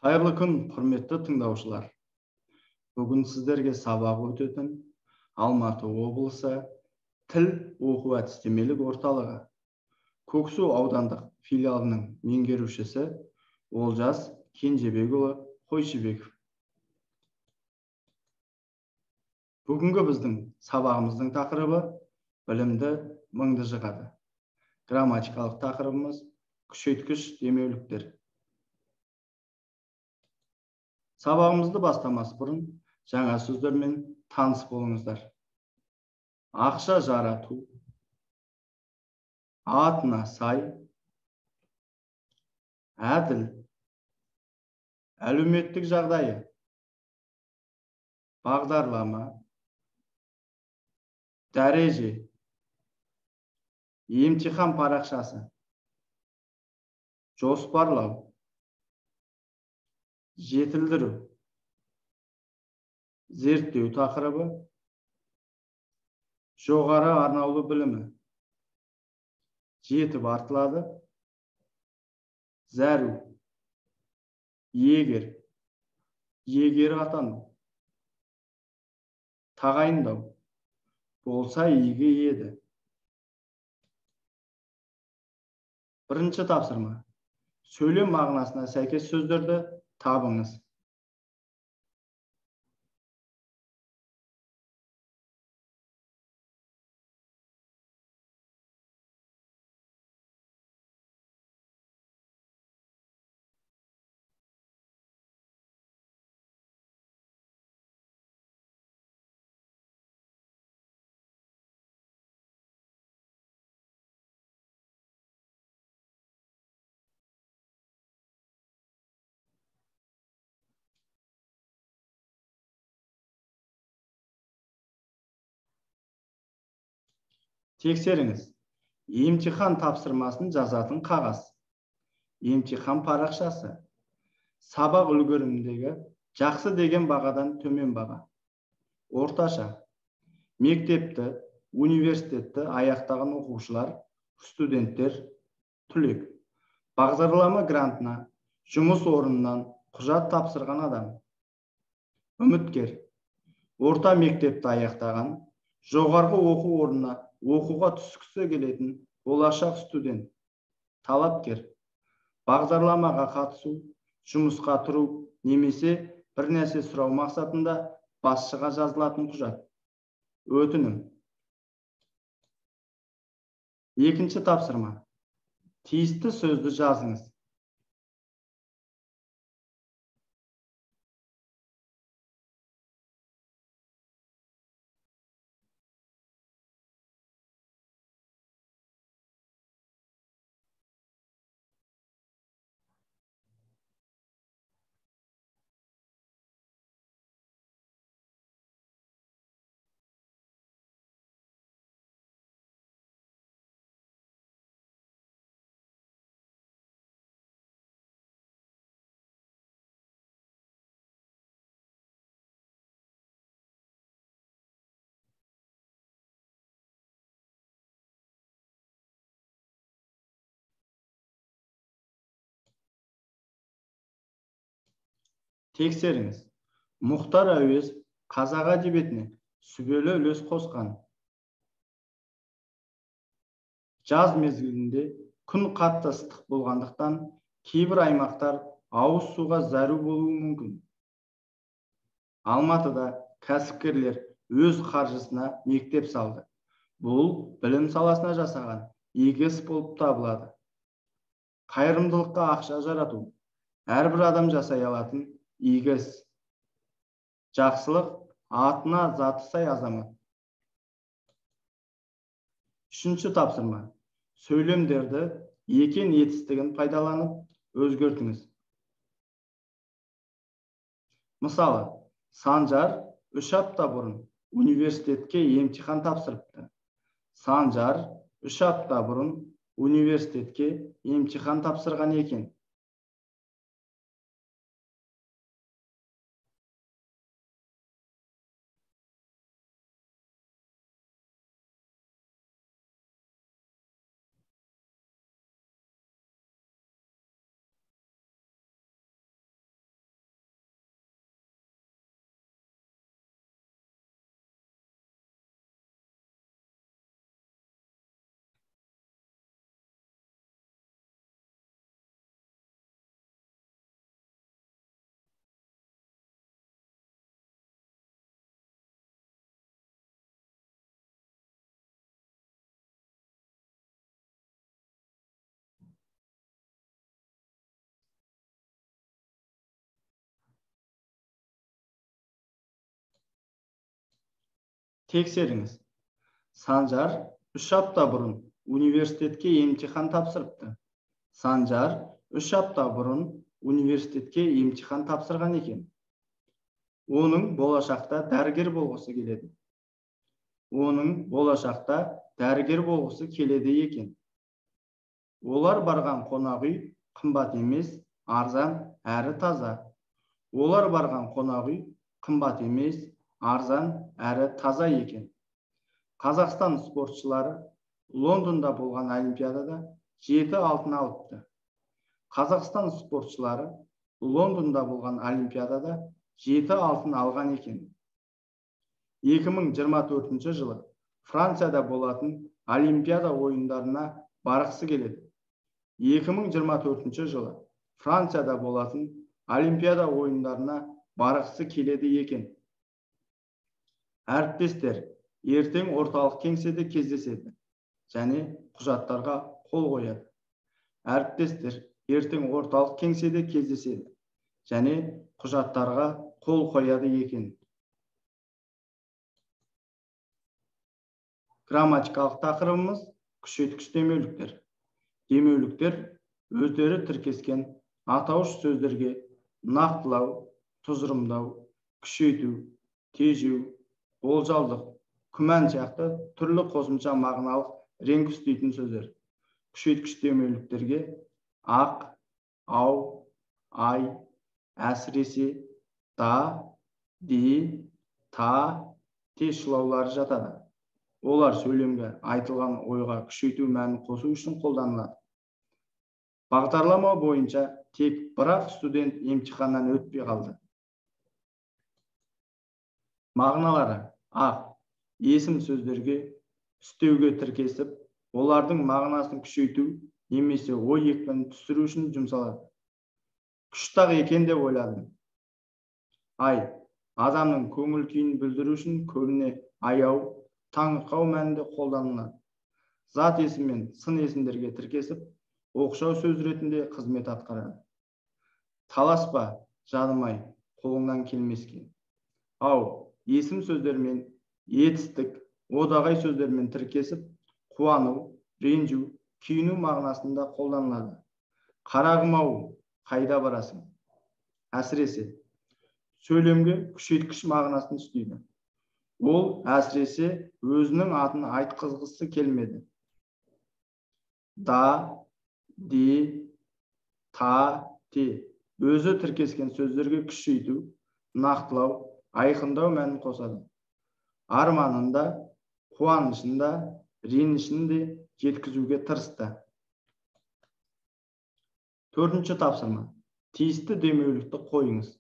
Қайырлы күн, құрметті тыңдаушылар. Бүгін сіздерге сабақ өтетін Алматы облысы тіл оқу әдістемелік орталығы Көксу аудандық филиалының меңгерушісі Олжас Кенжебекұлы Қойшыбеков. Бүгінгі біздің сабағымыздың тақырыбы білімді мыңды жығады. Грамматикалық тақырыбымыз күшейткіш демеуліктер. Сабағымызды бастамас бұрын жаңа сөздермен таныс болыңыздар. Ақша жарату, атына сай, әділ, әлеуметтік жағдайы, бағдарлама, дәреже, емтихан парақшасы, жоспарлау, жетілдіру, зерттеу тақырыбы, жоғары арнаулы білімі, жетіп артылады, зәру, егер, егер атану, тағайындау, болса игі еді. Бірінші тапсырма. Сөйлем мағынасына сәйкес сөздерді табыңыз. Тексеріңіз. Емтихан тапсырмасын жазатын қағаз. Емтихан парақшасы. Сабақ үлгеріміндегі жақсы деген бағадан төмен баға. Орташа. Мектепті, университетті аяқтаған оқушылар, студенттер, түлек. Бағдарлама грантына, жұмыс орнынан құжат тапсырған адам. Үміткер. Орта мектепті аяқтаған, жоғарғы оқу орнына оқуға түскісі келетін болашақ студент, талапкер. Бағдарламаға қатысу, жұмысқа тұру немесе бір нәрсе сұрау мақсатында басшыға жазылатын құжат. Өтінім. Екінші тапсырма. Тиісті сөзді жазыңыз. Тексеріңіз. Мұхтар Әуезов қазақ әдебиетіне сүбелі үлес қосқан. Жаз мезгілінде күн қатты ыстық болғандықтан кейбір аймақтар ауыз суға зәру болуы мүмкін. Алматыда кәсіпкерлер өз қаржысына мектеп салды. Бұл білім саласына жасаған игі іс болып табылады. Қайырымдылыққа ақша жарату әрбір адам жасай алатын игі іс. Жақсылық атына заты сай азамат. Үшінші тапсырма. Сөйлемдерді екен етістігін пайдаланып өзгертіңіз. Мысалы, Санжар 3 апта бұрын университетке емтихан тапсырыпты. Санжар 3 апта бұрын университетке емтихан тапсырған екен. Тексеріңіз. Санжар 3 апта бұрын университетке емтихан тапсырыпты. Санжар 3 апта бұрын университетке емтихан тапсырған екен. Оның болашақта дәрігер болғысы келеді. Оның болашақта дәрігер болғысы келеді екен. Олар барған қонақ үй қымбат емес, арзан әрі таза. Олар барған қонақ үй қымбат емес, арзан әрі таза екен. Қазақстан спортшылары Лондонда болған олимпиадада 7 алтын алыпты. Қазақстан спортшылары Лондонда болған олимпиадада 7 алтын алған екен. 2024 жылы Францияда болатын олимпиада ойындарына барғысы келеді. 2024 жылы Францияда болатын олимпиада ойындарына барғысы келеді екен. Әріптестер ертең орталық кеңседе кездеседі және құжаттарға қол қояды. Әріптестер ертең орталық кеңседе кездеседі және құжаттарға қол қояды екен. Грамматикалық тақырыбымыз күшейткіш демеуліктер. Демеуліктер өздері тіркескен атауыш сөздерге нақтылау, тұжырымдау, күшейту, тежеу, болжалдық, күмән сияқты түрлі қосымша мағыналық реңк үстейтін сөздер. Күшейткіш демеуліктерге ақ, ау, ай, әсіресе, да, де, та, те шылаулары жатады. Олар сөйлемге айтылған ойға күшейту мәнін қосу үшін қолданылады. Бағдарлама бойынша тек бір-ақ студент емтиханнан өтпей қалды. Мағыналары ақ, есім сөздерге үстеуге тіркесіп, олардың мағынасын күшейту немесе ой екпінін түсіру үшін жұмсалады. Күштақ екен деп ойладым. Ай, адамның көңіл күйін білдіру үшін көбіне аяу, таңырқау мәнінде қолданылады. Зат есім мен сын есімдерге тіркесіп, оқшау сөз ретінде қызмет атқарады. Таласпа, жаным-ай, қолыңнан келмеске. Ау, есім сөздермен, етістік, одағай сөздермен тіркесіп, қуану, ренжу, күйіну мағынасында қолданылады. Қарағым-ау, қайда барасың? Әсіресе, сөйлемге күшейткіш мағынасын үстейді. Ол әсіресе өзінің атын айтқызғысы келмеді. Да, де, та, те өзі тіркескен сөздерге күшейту, нақтылау, айқындау мәнін қосады. Арманын да, қуанышын да, ренішін де жеткізуге тырысты. Төртінші тапсырма. Тиісті демеулікті қойыңыз.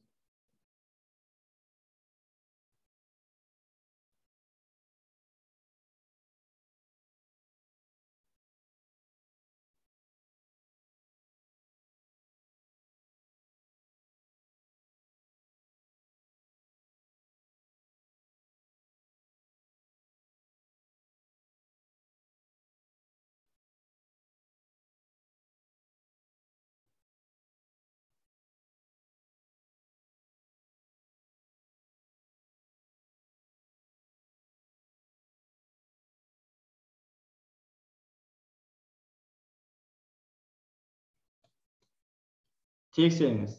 Тексеріңіз.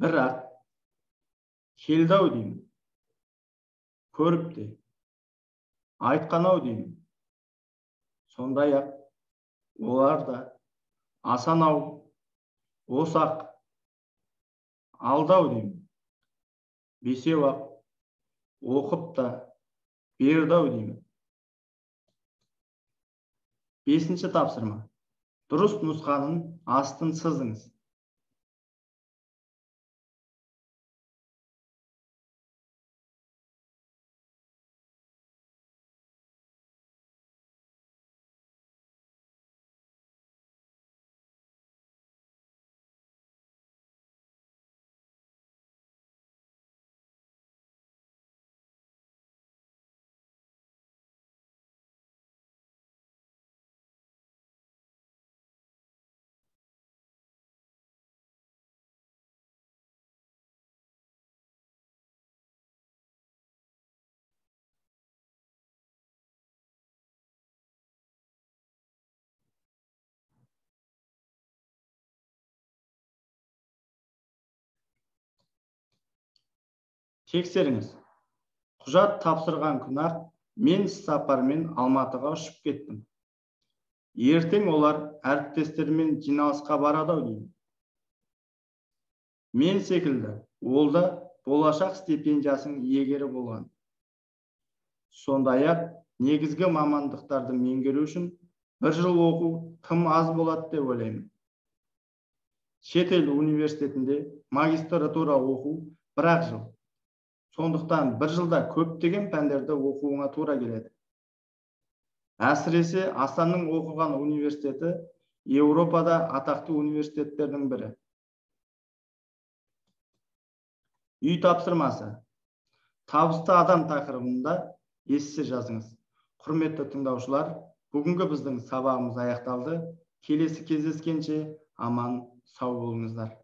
Бірақ келді-ау деймін, көріп те, айтқан-ау деймін. Сондай-ақ олар да асан-ау, осақ, алды-ау деймін, бесеу-ақ, оқып та, берді-ау деймін. Бесінші тапсырма. Дұрыс нұсқаның астын сызыңыз. Тексеріңіз. Құжат тапсырған күні-ақ мен іссапармен Алматыға ұшып кеттім. Ертең олар әріптестерімен жиналысқа барады-ау деймін. Мен секілді ол да болашақ стипендиясының иегері болған. Сондай-ақ негізгі мамандықтарды меңгеру үшін бір жыл оқу тым аз болады деп ойлаймын. Шетел университетінде магистратура оқу бір-ақ жыл. Сондықтан бір жылда көптеген пәндерді оқуыңа тура келеді. Әсіресе Асанның оқыған университеті Еуропада атақты университеттердің бірі. Үй тапсырмасы. Табысты адам тақырыбында эссе жазыңыз. Құрметті тыңдаушылар, бүгінгі біздің сабағымыз аяқталды. Келесі кездескенше аман сау болыңыздар.